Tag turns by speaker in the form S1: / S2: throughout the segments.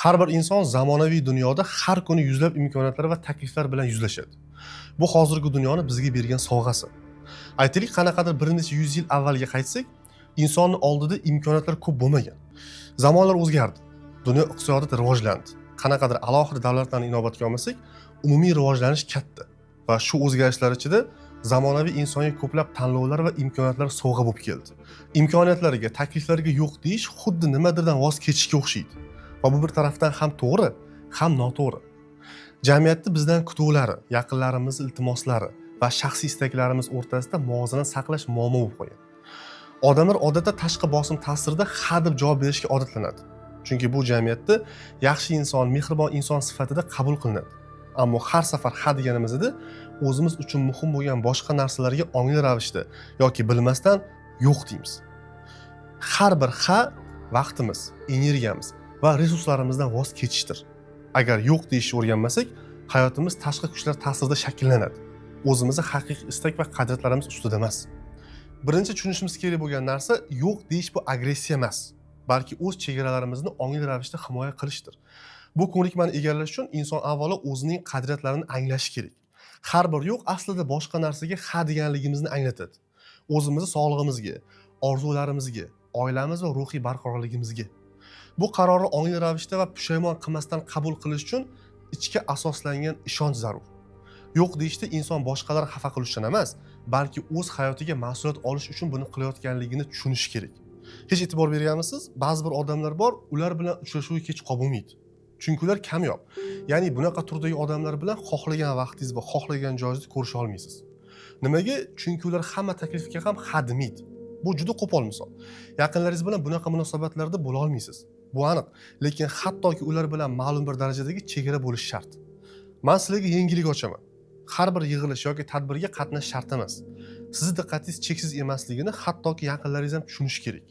S1: Har bir inson zamonaviy dunyoda har kuni yuzlab imkoniyatlar va takliflar bilan yuzlashadi. Bu hozirgi dunyoni bizga bergan sovg'asi. Aytaylik, qanaqadir bir necha yuz yil avvalga qaytsak, insonni oldida imkoniyatlar ko'p bo'lmagan. Zamonlar o'zgardi. Dunyo iqtisodiyoti rivojlandi. Qanaqadir alohida davlatlarni inobatga olmasak, umumiy rivojlanish katta va shu o'zgarishlar ichida zamonaviy insonga ko'plab tanlovlar va imkoniyatlar sovg'a bo'lib keldi. Imkoniyatlarga, takliflarga yo'q deyish xuddi nimadirdan voz kechishga o'xshaydi. Va bu bir tarafdan ham to'g'ri, ham noto'g'ri. Jamiyatda bizdan kutuvlari, yaqinlarimiz iltimoslari va shaxsiy istaklarimiz o'rtasida muvozanat saqlash muammo bo'lib qolgan. Odamlar odatda tashqi bosim ta'sirida ha deb javob berishga odatlanadi. Chunki bu jamiyatda yaxshi inson, mehribon inson sifatida qabul qilinadi. Ammo har safar ha deganimizda o'zimiz uchun muhim bo'lgan boshqa narsalarga ongli ravishda yoki bilmasdan yo'q deymiz. Har bir ha vaqtimiz, energiyamiz va resurslarimizdan voz kechishdir. Agar yo'q deyishni o'rganmasak, hayotimiz tashqi kuchlar ta'sirida shakllanadi. O'zimizni haqiqiy istak va qadriyatlarimiz ustida emas. Birinchi tushunishimiz kerak bo'lgan narsa, yo'q deyish bu agressiya emas, balki o'z chegaralarimizni ongli ravishda himoya qilishdir. Bu ko'nikmani egallash uchun inson avvalo o'zining qadriyatlarini anglashi kerak. Har bir yo'q aslida boshqa narsaga ha deganligimizni anglatadi. O'zimizni sog'lig'imizga, orzularimizga, oilamiz va ruhiy barqarorligimizga. Bu qarorni ongli ravishda va pushaymon qilmasdan qabul qilish uchun ichki asoslangan ishonch zarur. Yo'q deyishda inson boshqalar xafa qilishdan emas, balki o'z hayotiga mas'uliyat olish uchun buni qilayotganligini tushunishi kerak. Hech e'tibor berganmisiz? Ba'zi bir odamlar bor, ular bilan uchrashuvga kech qolib bo'lmaydi. Chunki ular kamyob. Ya'ni bunaqa turdagi odamlar bilan xohlagan vaqtingiz va xohlagan joyingizda ko'risha olmaysiz. Nimaga? Chunki ular hamma taklifga ham ha demaydi. Bu juda qo'pol misol. Yaqinlaringiz bilan bunaqa munosabatlarda bo'la olmaysiz. Bu aniq. Lekin hattoki ular bilan ma'lum bir darajadagi chegara bo'lishi shart. Man sizlarga yengillik ochaman. Har bir yig'ilish yoki tadbirga qatnashish shart emas. Sizni diqqatingiz cheksiz emasligini hattoki yaqinlaringiz ham tushunishi kerak.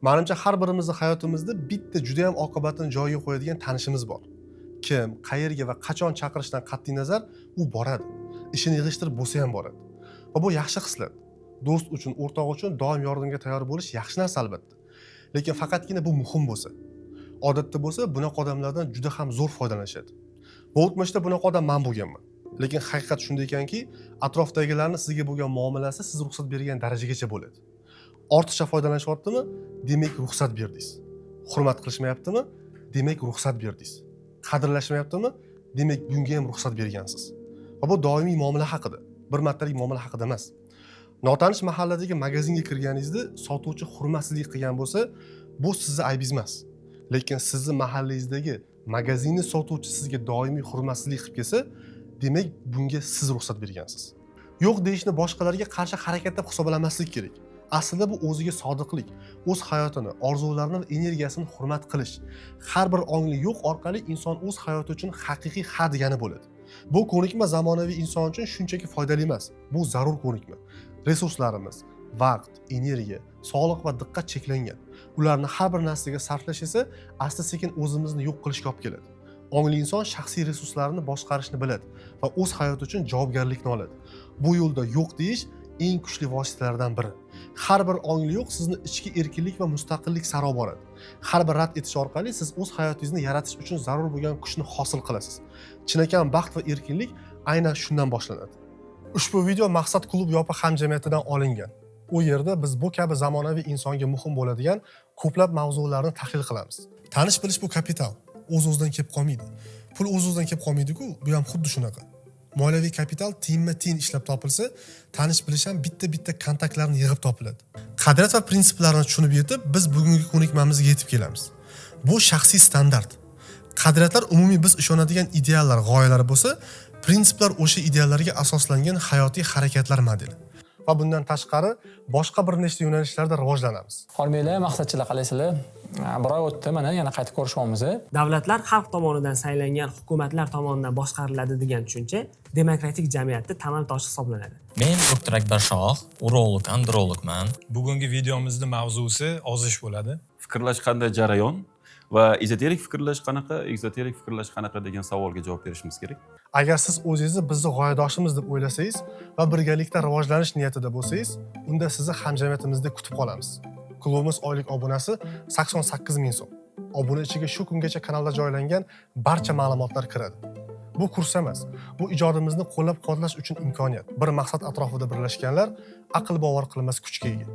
S1: Manimcha, har birimizni hayotimizda bitta juda ham oqibatini joyiga qo'yadigan tanishimiz bor. Kim, qayerga va qachon chaqirishdan qat'iy nazar u boradi. Ishini yig'ishtirib bo'lsa ham boradi. Va bu yaxshi xislat. Do'st uchun, o'rtoq uchun doim yordamga tayyor bo'lish yaxshi narsa albatta. Lekin faqatgina bu muhim bo'lsa. Odatda bo'lsa bunaqa odamlardan juda ham zo'r foydalanishadi. Bu o'tmishda bunaqa odam man bo'lganman. Lekin haqiqat shunda ekanki, atrofdagilarni sizga bo'lgan muomalasi siz ruxsat bergan darajagacha bo'ladi. Ortiqcha foydalanishyaptimi? Demak, ruxsat berdingiz. Hurmat qilishmayaptimi? Demak, ruxsat berdingiz. Qadrlashmayaptimi? Demak, bunga ham ruxsat bergansiz. Va bu doimiy muomala haqida, bir martalik muomala haqida emas. Notanish mahalladagi magazinga kirganingizda sotuvchi hurmatsizlik qilgan bo'lsa, bu sizni aybingiz emas. Lekin sizni mahallangizdagi magazinni sotuvchi sizga doimiy hurmatsizlik qilib kelsa, demak, bunga siz ruxsat bergansiz. Yo'q deyishni boshqalarga qarshi harakat deb hisoblamaslik kerak. Aslida bu o'ziga sodiqlik, o'z hayotini, orzularini va energiyasini hurmat qilish. Har bir ongli yo'q orqali inson o'z hayoti uchun haqiqiy ha degani bo'ladi. Bu ko'nikma zamonaviy inson uchun shunchaki foydali emas, bu zarur ko'nikma. Resurslarimiz, vaqt, energiya, sog'liq va diqqat cheklangan. Ularni har bir narsaga sarflash esa asta-sekin o'zimizni yo'q qilishga olib keladi. Ongli inson shaxsiy resurslarini boshqarishni biladi va o'z hayoti uchun javobgarlikni oladi. Bu yo'lda yo'q deyish eng kuchli vositalardan biri. Har bir ongli yo'q sizni ichki erkinlik va mustaqillik sari olib boradi. Har bir rad etish orqali siz o'z hayotingizni yaratish uchun zarur bo'lgan kuchni hosil qilasiz. Chinakam baxt va erkinlik aynan shundan boshlanadi. Ushbu video Maqsad klub yopiq hamjamiyatidan olingan. U yerda biz bu kabi zamonaviy insonga muhim bo'ladigan ko'plab mavzularni tahlil qilamiz. Tanish bilish bu kapital. O'z-o'zidan kelib qolmaydi. Pul o'z-o'zidan kelib qolmaydi-ku, bu ham xuddi shunaqa. Moliyaviy kapital tiyinma-tiyin ishlab topilsa, tanish bilish ham bitta-bitta kontaktlarni yig'ib topiladi. Qadriyat va prinsiplarni tushunib yetib, biz bugungi ko'nikmamizga yetib kelamiz. Bu shaxsiy standart. Qadriyatlar umumiy biz ishonadigan ideallar, g'oyalar bo'lsa, prinsiplar o'sha ideallarga asoslangan hayotiy harakatlar modeli. Va bundan tashqari boshqa bir nechta yo'nalishlarda rivojlanamiz.
S2: Hormanglar, maqsadchilar, qalaysizlar? Bir oy o'tdi, mana yana qayta ko'rishyapmiz.
S3: Davlatlar xalq tomonidan saylangan hukumatlar tomonidan boshqariladi degan tushuncha demokratik jamiyatda tamal toshi hisoblanadi.
S4: Men doktor Akbar Shoh, urolog, andrologman.
S5: Bugungi videomizni mavzusi ozish bo'ladi.
S6: Fikrlash qanday jarayon va ezoterik fikrlash qanaqa, ekzoterik fikrlash qanaqa degan savolga javob berishimiz kerak.
S1: Agar siz o'zingizni bizni g'oyadoshimiz deb o'ylasangiz va birgalikda rivojlanish niyatida bo'lsangiz, unda sizni hamjamiyatimizda kutib qolamiz. Klubimiz oylik obunasi 88 ming so'm. Obuna ichiga shu kungacha kanalda joylangan barcha ma'lumotlar kiradi. Bu kurs emas, bu ijodimizni qo'llab-quvvatlash uchun imkoniyat. Bir maqsad atrofida birlashganlar aql bovar qilmas kuchga ega.